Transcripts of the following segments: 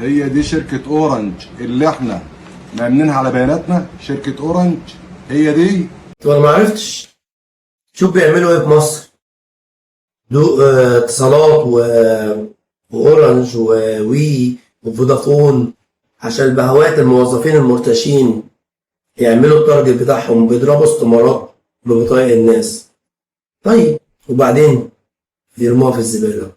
هي دي شركة اورنج اللي احنا مأمنينها على بياناتنا. شركة اورنج هي دي. طب انا ما عرفتش. شوف بيعملوا ايه في مصر. دو اتصالات واورنج ووي وفودافون، عشان البهوات الموظفين المرتشين يعملوا ال target بتاعهم، بيضربوا استمارات ببطايق الناس. طيب وبعدين يرموها في الزبالة.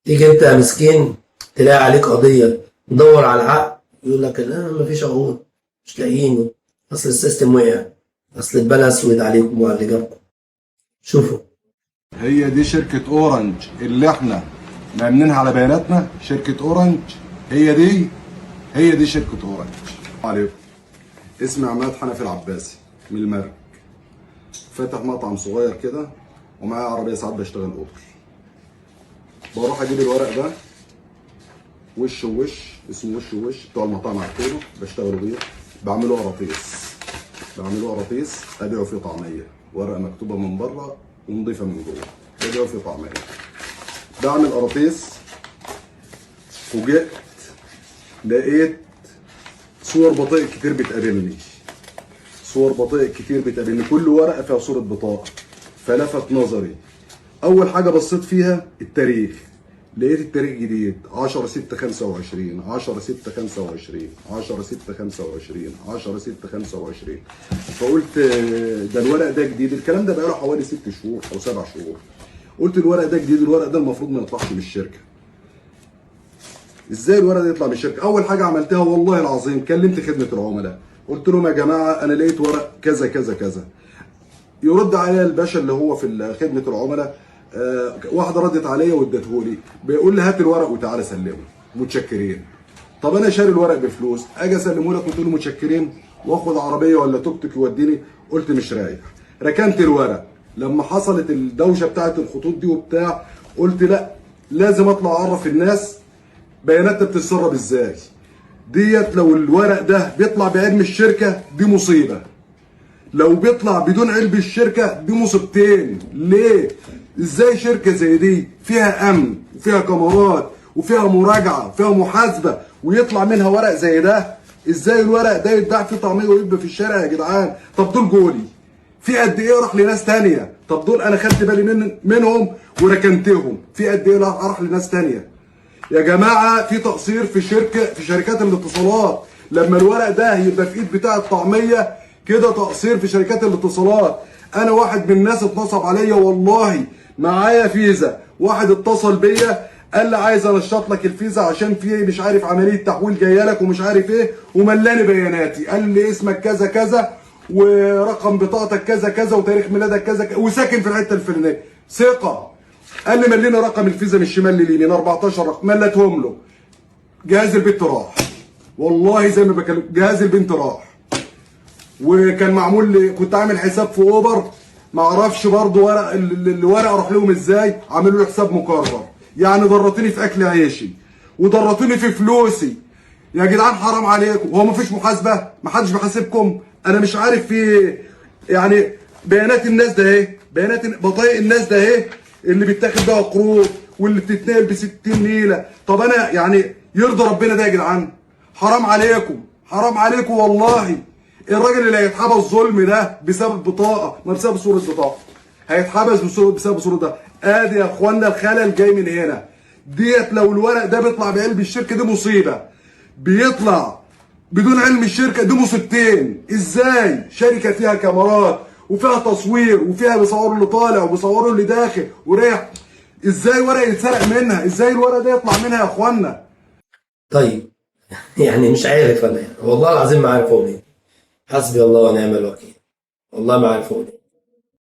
تيجي انت يا مسكين تلاقي عليك قضية، تدور على العقد، يقول لك لا مفيش عقود، مش لاقيينه، اصل ال system وقع، اصل البلا اسود عليكم وعلى اللي جابكم. شوفوا، هي دي شركة اورنج اللي احنا مأمنينها على بياناتنا. شركة اورنج هي دي، هي دي شركة اورنج. عليكم، اسمي عماد حنفي العباسي من المرج، فاتح مطعم صغير كده ومعايا عربية، ساعات بشتغل اوبر. بروح اجيب الورق ده وش ووش، اسمه وش ووش، بتوع المطاعم عارفينه، بشتغلوا بيه. بعمله قراطيس، بعمله قراطيس ابيعه فيه طعميه، ورقة مكتوبة من بره ونضيفه من جوه، ببيعه فيه طعميه. بعمل قراطيس، فوجئت لقيت صور بطايق كتير بتقابلني، صور بطايق كتير بتقابلني، كل ورقة فيها صوره بطاقة. فلفت نظري، اول حاجة بصيت فيها التاريخ، لقيت التاريخ جديد 10/6/25، 10/6/25، 10/6/25، 10/6/25. فقلت ده الورق ده جديد، الكلام ده بقاله حوالي 6 شهور او 7 شهور. قلت الورق ده جديد، الورق ده المفروض ما يطلعش من الشركة. ازاي الورق ده يطلع من الشركة؟ اول حاجة عملتها والله العظيم كلمت خدمة العملاء، قلت لهم يا جماعة انا لقيت ورق كذا كذا كذا. يرد عليا الباشا اللي هو في خدمة العملاء، واحدة ردت عليا وادته لي، بيقول لي هات الورق وتعالى سلمه، متشكرين. طب انا شاري الورق بفلوس، اجي اسلمه لك وتقول له متشكرين واخد عربية ولا توك توك يوديني؟ قلت مش رايح، ركنت الورق. لما حصلت الدوشة بتاعت الخطوط دي وبتاع، قلت لا لازم اطلع اعرف الناس بياناتنا بتتسرب ازاي. ديت لو الورق ده بيطلع بعلم الشركة دي مصيبة، لو بيطلع بدون علم الشركة دي مصيبتين. ليه؟ ازاي شركة زي دي فيها امن وفيها كاميرات وفيها مراجعه وفيها محاسبه ويطلع منها ورق زي ده؟ ازاي الورق ده يتباع فيه طعميه ويبقى في الشارع يا جدعان؟ طب دول جولي في قد ايه راح لناس تانية؟ طب دول انا خدت بالي منهم وركنتهم، في قد ايه راح لناس تانية؟ يا جماعة في تقصير في شركة، في شركات الاتصالات. لما الورق ده يبقى في ايد بتاع الطعمية كده تقصير في شركات الاتصالات. انا واحد من الناس اتنصب عليا والله، معايا فيزا، واحد اتصل بيا قال لي عايز انشط لك الفيزا عشان في مش عارف عملية تحويل جاية لك ومش عارف ايه، وملاني بياناتي، قال لي اسمك كذا كذا ورقم بطاقتك كذا كذا وتاريخ ميلادك كذا كذا وساكن في الحتة الفلانية. ثقة. قال لي ملينا رقم الفيزا من الشمال لليمين 14 رقم، ملتهم له. جهاز البنت راح، والله زي ما بكلم جهاز البنت راح. وكان معمول لي، كنت عامل حساب في اوبر، ما اعرفش برضه ورق الورقة راح لهم ازاي، عملوا له حساب مكرر. يعني ضرتني في اكل عيشي وضرتني في فلوسي يا جدعان، حرام عليكم. هو مفيش محاسبه؟ محدش بيحاسبكم؟ انا مش عارف في ايه. يعني بيانات الناس ده ايه؟ بيانات بطايق الناس ده ايه اللي بيتاخد بيها قروض واللي بتتنقل ب 60 نيله. طب انا يعني يرضى ربنا ده يا جدعان؟ حرام عليكم، حرام عليكم والله. الراجل اللي هيتحبس ظلم ده بسبب بطاقة، ما بسبب صوره بطاقة، هيتحبس بسبب صوره ده. ادي يا اخوانا الخلل جاي من هنا. ديت لو الورق ده بيطلع بعلم الشركة دي مصيبة، بيطلع بدون علم الشركة دي مصيبتين. ازاي شركة فيها كاميرات وفيها تصوير وفيها بيصوروا اللي طالع وبيصوروا اللي داخل ورايح، ازاي ورق يتسرق منها؟ ازاي الورق ده يطلع منها يا اخوانا؟ طيب يعني مش عارف انا، يعني والله العظيم ما عارف اقول ايه. حسبي الله ونعم الوكيل، والله ما عارف اقول ايه.